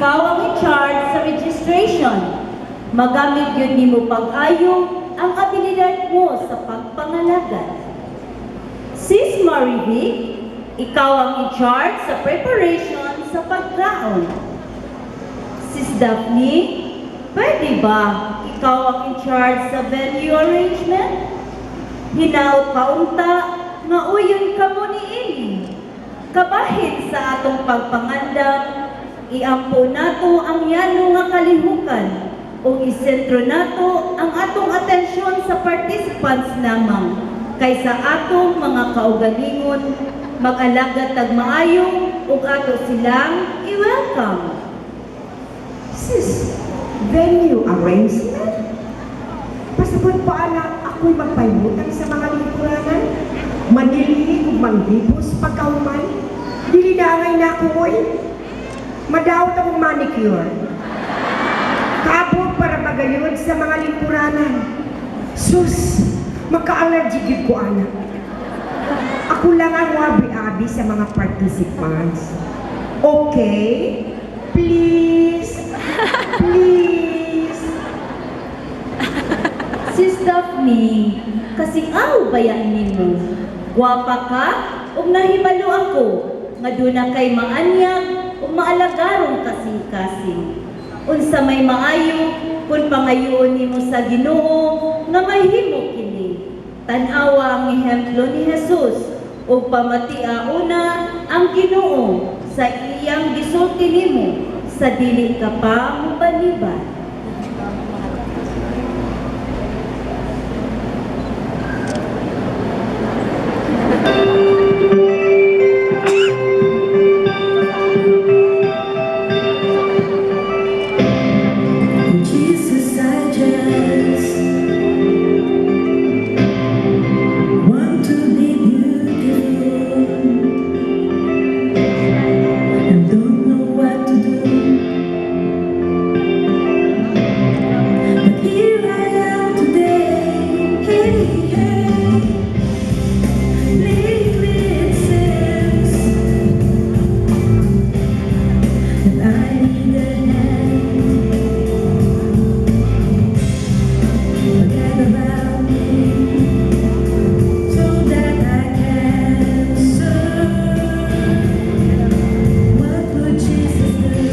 Ikaw ang in charge sa registration. Magamit gyud nimo pag-ayo ang abilidad mo sa pagpangalagad. Sis Marivic, ikaw ang in charge sa preparation sa pagkaon. Sis Daphne, pwede ba ikaw ang in charge sa venue arrangement? Hinaot kaunta nga uyon kamo niini. Kabahin sa atong pagpangandam, iampo nato ang yano nga kalihukan ug isentro nato ang atong atensyon sa participants lamang kaysa atong mga kaugalingon. Mag-alagad tag maayo ug ato silang i-welcome. Sis, venue arrangement? Pasabot pa ana ako'y magpahimutang sa mga lingkuranan? Manili ug manghibos pagkahuman? Dili na angay na ako, oy. Madaot akong manicure. Kaabot para magayod sa mga lingkuranan. Sus, magka-allergy gyud ko ana. Ako lang ang wabi-abi sa mga participants. Okay? Please? Please? Sis Daphne, kasi aw bayan nimo. Gwapa ka ug nahibalo ako nga duna kay maanyag ug maalagarong kasing-kasing. Unsa may maayo kung pangayoon nimo sa Ginoo nga mahimo kini. Tan-awa ang ehemplo ni Jesus ug pamatia una ang Ginoo sa iyang gisulti nimo sa dili ka pa mobaniban. Jesus, I just want to be beautiful and don't know what to do. But here I am today. Hey, hey. Lately it seems that I need a hand. Forget about me so that I can serve. What would Jesus do?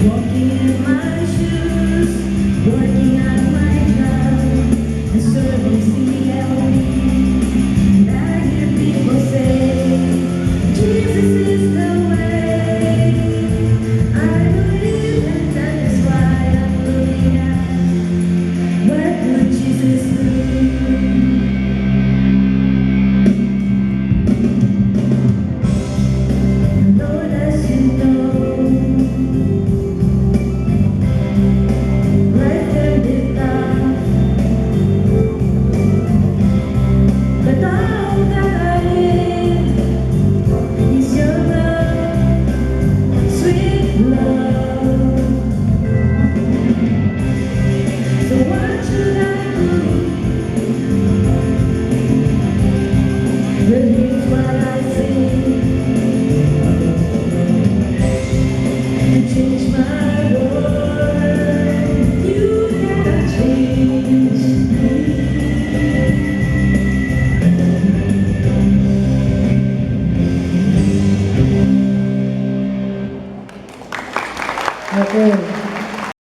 Walking in my shoes, working at my job, and serving CLB. And I hear people say, "Jesus is the way." I believe, and that is why I'm looking at what would Jesus do? And Lord, as you know, life can be tough, but all that I need is your love, sweet love. So what should I do? Well, here's what I see. You change my world. You can change me. Okay.